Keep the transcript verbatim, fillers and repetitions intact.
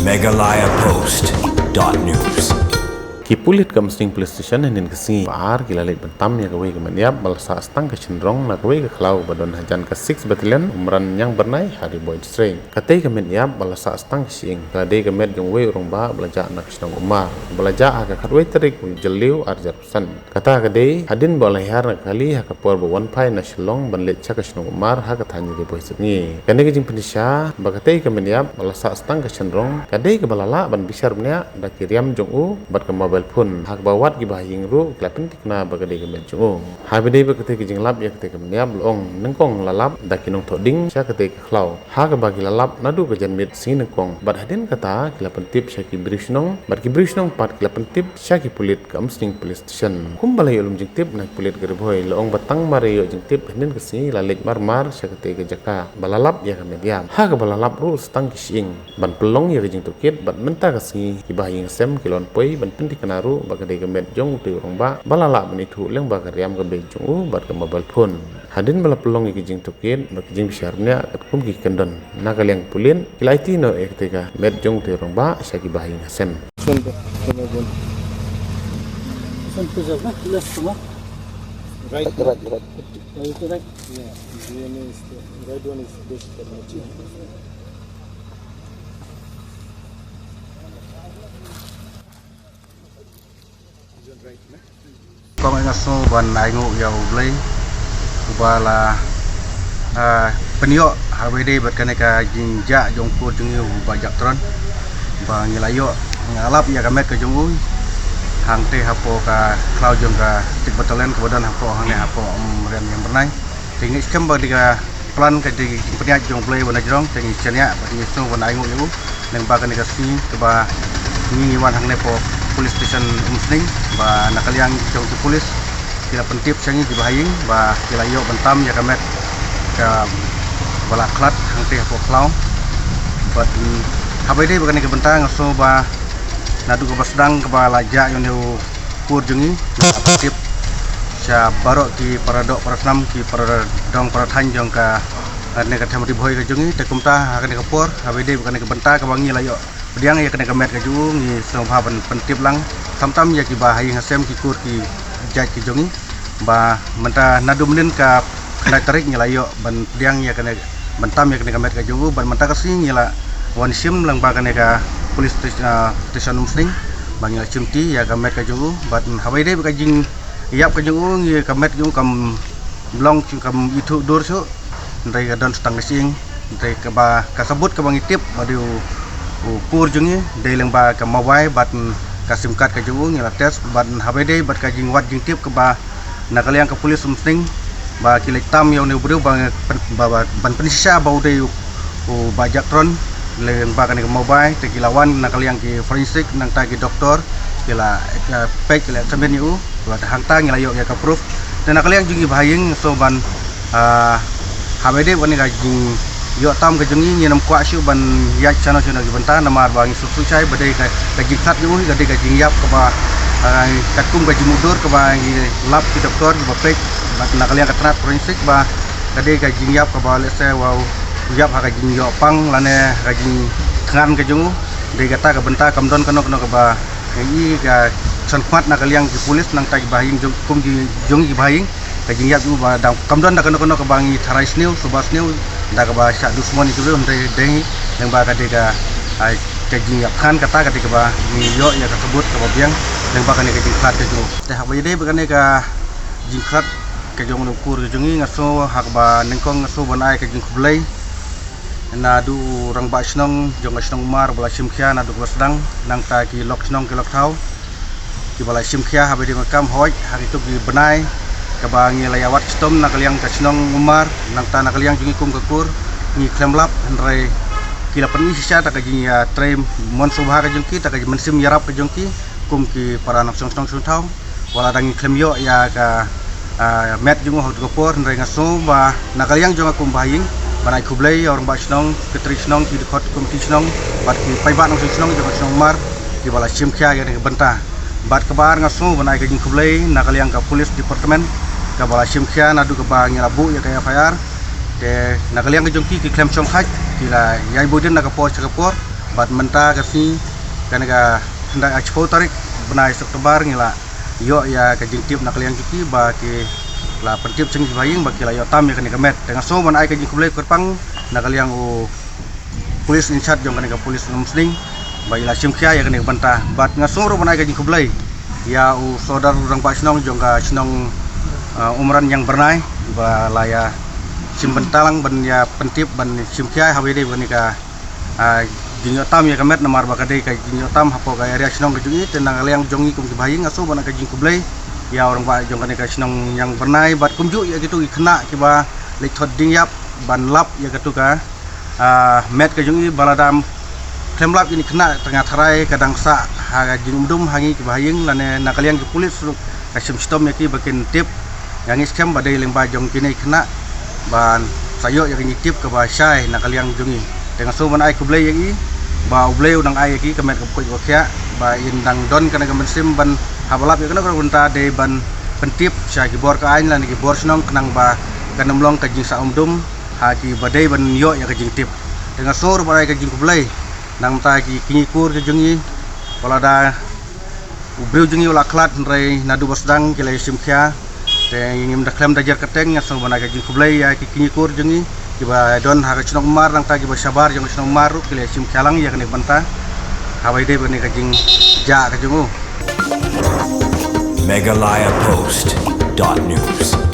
Meghalaya Post dot news. Ki pulit ka Umsning Police Station hynnin ka sngi ba ar ki la leit ban tam ïa kawei ka met ïap ba la sah tang ka shynrong na kawei ka khlaw ba don hajan ka six Battalion, Umran Ñiangbyrnai, ha Ri Bhoi District. Katei ka met ïap ba la sah tang ka shyieng ka la dei ka met jong uwei u rangbah ba la jah na ka shnong Umar, ba la jah ha ka khatwei tarik u Jylliew ar hajar arphew san. Kata ka dei hadien ba la hiar na ka kali ha ka por ba wan phai na Shillong ban leit sha ka shnong Umar ha ka thaiñ Ri Bhoi Sepngi. Kane ka jingpynshisha ba katei ka met ïap ba la sah tang ka shynrong ka dei kaba la lah ban bishar bniah da ki riam jong u bad ka mobile phone, ha kaba wat kiba ha ïing ruh ki la pynthikna ba ka dei ka met jong u. Haba ïadei bad katei ka jinglap ïa katei ka met ïap, la ong nyngkong la lap da ki nongthoh ding sha katei ka khlaw, ha kaba ki la lap naduh ka janmiet sngi nyngkong, bad hadien kata ki la pyntip sha ki briew shnong, bad ki briew shnong pat ki la pyntip sha ki pulit ka Umsning Police Station. Kumba la ïoh lum jingtip na ki pulit ka Ri Bhoi, la ong ba tang mar ïoh jingtip hynnin ka sngi la leit marmar sha katei ka jaka ba la lap ïa ka met ïap, ha kaba la lap ruh tang ka shyieng ban pynlong ïa ka jingtohkit, bad mynta ka sngi kiba ha ïing ha sem ki la wan poi ban pynthikna ruh ba ka dei ka met jong utei u rangbah ba la lah ban ithuh lyngba ka riam ka beit jong u bad ka mobile phone. Hadien ba la pynlong ïa ka jingtohkit bad ka jingbishar bniah katkum ki kyndon, na ka liang ka pulit ki la aiti noh ïa katei ka met jong utei u rangbah sha kiba ha ïing ha sem. Right, right, right. Yeah, the right one is best for me. Kong, nga sngew ban ainguh ïa U Blei uba la, ah, pynïoh haba ïadei bad kane ka jingjah jong u kur jong ngi u Bah Jack Tron, ba ngi la ïoh, ngi la lap ïa ka met ka jong u hangtei hapoh ka khlaw jong ka six Battalion kaba don hapoh hangne hapoh, um, Umran Ñiangbyrnai. Te ngi skhem ba dei ka plan, ka dei ka jingpynïaid jong U Blei ba na jrong, te ngi shaniah bad ngi sngew ban ainguh ïa u. Lyngba kane ka sngi kaba ngi, ngi wan hangne hapoh Police Station Umsning, ba na ka liang jong ki pulit ki la pyntip sha ngi kiba ha ïing ba ki la ïoh ban tam ïa ka met kaba la khlad hangtei hapoh khlaw. Bad, mm, haba ïadei bad kane ka bynta nga sngew ba naduh kaba sdang kaba la jah ïa une u kur jong ngi, ngi la pyntip sha baroh ki para doh para snam, ki para dong para thaiñ jong ka, eh, ne ka them Ri Bhoi ka jong ngi. Te kumta ha kane ka por, haba ïadei bad kane ka bynta kaba ngi la ïoh pdiang ïa kane ka met ka jong u, ngi sngewbha ban pyntip lang khamtam ïa kiba ha ïing ha sem, ki kur ki jait ki jong ngi, ba mynta naduh mynnin ka khyndai tarik ngi la ïoh ban pdiang ïa kane, ban tam ïa kane ka met ka jong u, bad mynta ka sngi ngi la wan shim lyngba kane ka police station, ah, station Umsning, ba ngi la shim ti ïa ka met ka jong u. Bad haba ïadei bad ka jingïap ka jong u, ngi, ka met jong u kam long shuh, kam ithuh dur shuh, hynrei ka don tang ka shyieng, hynrei kaba ka sabut kaba ngi tip ba dei u, u kur jong ngi, dei lyngba ka mobile bad ka sim card ka jong u, ngi la test. Bad haba ïadei bad ka jingwad jingtip kaba na ka liang ka police Umsning ba ki leit tam ïa une u briew ba, ba, ba, ban pynshisha ba u dei u, u Bah Jack Tron lyngba kane ka mobile, te ki la wan na ka liang ki forensic, nangta ki doktor ki la, eh, peit, ki la examine ïa u, bad hangta ngi la ïoh ïa ka proof. Te na ka liang jong ngi ba ha ïing, so ban, ah, haba ïadei bad kane ka jingïoh tam ka jong ngi, ngim kwah shuh ban ïaid shano shano ki bynta, namar ba ngi sngewthuh shai ba dei ka, ka jingkhlad jong u, ka dei ka jingïap kaba, ah, katkum ka jingmudui kaba ngi lap ki doktor kiba peit, bad na ka liang ka tnat forensic ba ka dei ka jingïap kaba lehse u ïap ha ka jingïoh pang lane ha ka jingthngan ka jong u. Dei kata ka bynta kam don kano kano kaba ngi i ka shon khmat na ka liang ki police nangta kiba ha ïing jong, kum ki jong kiba ha ïing, ka jingïap jong u ba dang kam don da kano kano kaba ngi tharai sniew, suba sniew da kaba shah dusmon ïa ki briew, hynrei dei hi lyngba ka dei ka, ah, ka jingïap thngan kata ka dei kaba ngi ïoh ïa ka sabut kaba biang lyngba kane ka jingkhlad ka jong u. Te haba ïadei bad kane ka jingkhlad ka jong u kur ka jong ngi, nga sngew ha kaba nyngkong nga sngew ban ai ka jingkhublei naduh u rangbah shnong jong ka shnong Umar ba la shim khia naduh kaba sdang, nangta ki lok shnong ki lok thaw kiba la shim khia haba ïadei bad ka hoi ha kito ki bnai kaba ngi la ïa wad shitom na ka liang ka shnong Umar, nangta na ka liang jong ngi kum ka kur ngi khlem lap, hynrei ki la pyni shisha da ka jingïatrei mon sngewbha ka jong ki, da ka mynsiem ïarap ka jong ki kum ki para nongshong shnong shong thaw. Wat la dang ngi khlem ïoh ïa ka, ah, met jong u ha kato ka por, hynrei nga sngew ba na ka liang jong nga kum ba ha ïing, ban ai khublei ïa u rangbah shnong, secretary shnong, ki dkhot komiti shnong, bad ki paidbah nongshong shnong jong ka shnong Umar kiba la shim khia ïa kane ka bynta. Bad kaba ar nga sngew ban ai ka jingkhublei na ka liang ka police department kaba la shim khia naduh kaba ngi la buh ïa ka F I R. Te na ka liang ka jong ki, ki khlem shong khait, ki la ïai buh dien na ka por sha ka por, Bad mynta ka sngi, kane ka khyndai, ah, shiphew tarik bnai October, ngi la ïoh ïa ka jingtip na ka liang jong ki ba ki la pyntip sha ngi ki bahaïing ba ki la ïoh tam ïa kane ka met. Te nga sngew ban ai ka jingkhublei kyrpang na ka liang u police in charge jong kane ka police Umsning ba i la shim khia ïa kane ka bynta. Bad nga sngew ruh ban ai ka jingkhublei ïa u sordar rangbah shnong jong ka shnong, ah, Umran Ïangbyrnai ba la ïa shim bynta lang ban ïa pyntip ban shim khia ha ba ïadei bad kane ka, ah, jingïoh tam ïa ka met, namar ba ka dei ka jingïoh tam hapoh ka area shnong ka jong i. Te na ka liang jong i kum ki bahaïing nga sngew ban ai ka jingkhublei ïa u rangbah jong kane ka shnong Ïangbyrnai bad kumjuh ïa kito ki khynnah kiba leit thot dieng ïap ban lap ïa kato ka, ah, met ka jong i. Ba lada khlem lap ïa kine ki khynnah, tang nga tharai ka dang sah ha ka jingumdum ha ngi ki bahaïing, lane na ka liang ki police ruh ka shim shitom ïa ki ba kin tip. Nga ngeit skhem ba dei lyngba jong kine ki khynnah ban sa ïoh ïa ka jingtip kaba shai na ka liang jong i. Te nga sngew ban ai khublei ïa i ba U Blei u dang ai ïa ki ka met kaba koit kaba khiah, ba in dang don kane ka mynsiem ban haba lap ïa kane ka bynta dei ban pyntip sha ki bor ka aiñ lane ki bor shnong khnang ba kan ym long ka jingsah umdum ha ki ba dei ban ïoh ïa ka jingtip. Te nga sngew ruh ban ai ka jingkhublei na ka bynta ki kñi kur ki jong i, ba lada u briew jong i u la khlad hynrei naduh ba sdang ki la ïa shim khia. Te ngim da khlem da jer kyrteng, nga sngew ban ai ka jingkhublei ïa ki kñi kur jong i kiba don ha ka shnong Umar, nangta kiba shabar jong ka shnong Umar ruh ki la ïa shim khia lang ïa kane ka bynta ha ba ïadei bad kane ka jingjah ka jong u. Meghalaya Post dot news.